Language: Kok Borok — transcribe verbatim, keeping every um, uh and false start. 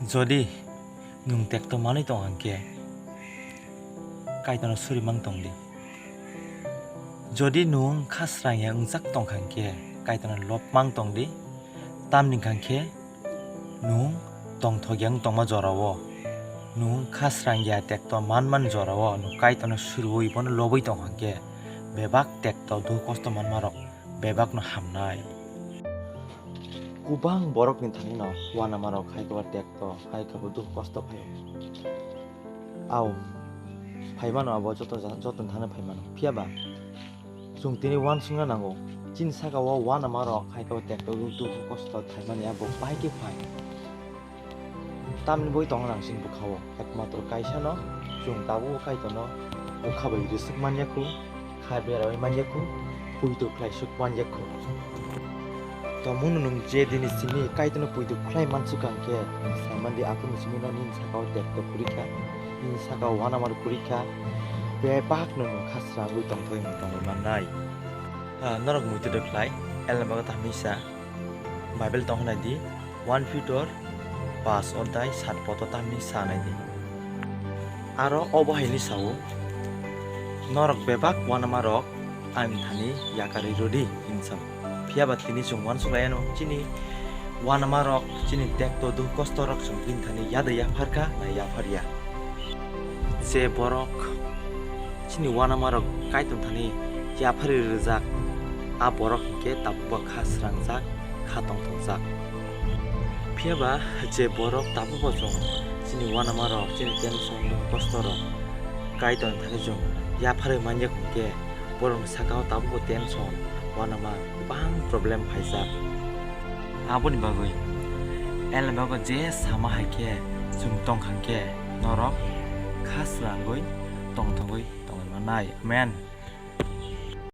Jodi nwng tekto manwi tong hwnkhe, Kaitorno suri mang tong di. Jodi nwng kha srangya wngjak tong hwnkhe, Kaitorno lob mang tong di. Tamni hwnkhe nwng tongthok yang tongma jorao, nwng kha srangya tekto manman jorao nwng Kaitorno suriwi bono lobwi tong hwnkhe, bebak tekto dukh kosto manmarok bebakno hamnai. Kubang borokni thani no uanamarok hai khe ba tekto, hai khe bo dukh kosto phaio. Au, phaimano abo joto ja-, joto thani phaimano. Phiya ba chwng tini uansukna nango. Chini saka o uanamarok hai khe ba tekto dukh kosto thaimani abo bahai khe phai. Tamni boi tongna nang chini bwkhao, ekmatro kaisa no chwng tabuk bo Kaitorno bwkha bai rwswk man ya khu, kha berawi man ya khu, puitu khlai swk man ya khu. Tongmung no nwng je dini simi Kaitorno puitu khlai man swk ang khe, nwng sai man di, aphuru simi no nini saka o tekto kwrwi kha, nini saka o uanamar kwrwi kha, bebak no nwng kha srangwi tongthok wng tongwi mannai. Ah, norok muitu de khlai, elem bago ta hwnwi sa. Bible tong hwnai di, one Peter pas odai sat poto tamni sa nai di. Aro obo hai ni sao, norok bebak uanamarok ani thani yakarwi rwdi, hinwi sao. Phiya ba tini chwng uansuk lai anw, chini uanamarok, chini tekto dukh kosto rok chwng bini thani yada yaphar kha na yaphar ya. Je borok chini uanamarok Kaitor thani yapharwi rwjak, a borok hinkhe tabukbo kha srangjak, kha tongthokjak. Phiya ba je borok tabukbo chwng chini uanamarok, chini tension, dukh kosto rok Kaitor thani chwng yapharwi manya hinkhe, borokni sakao tabukbo tension, uanama, kwbang problem phaijak. Aboni bagwi elem bago je sama hai khe chwng tong kha khe norok kha srangwi tongthogwi tongwi mannai. Amen.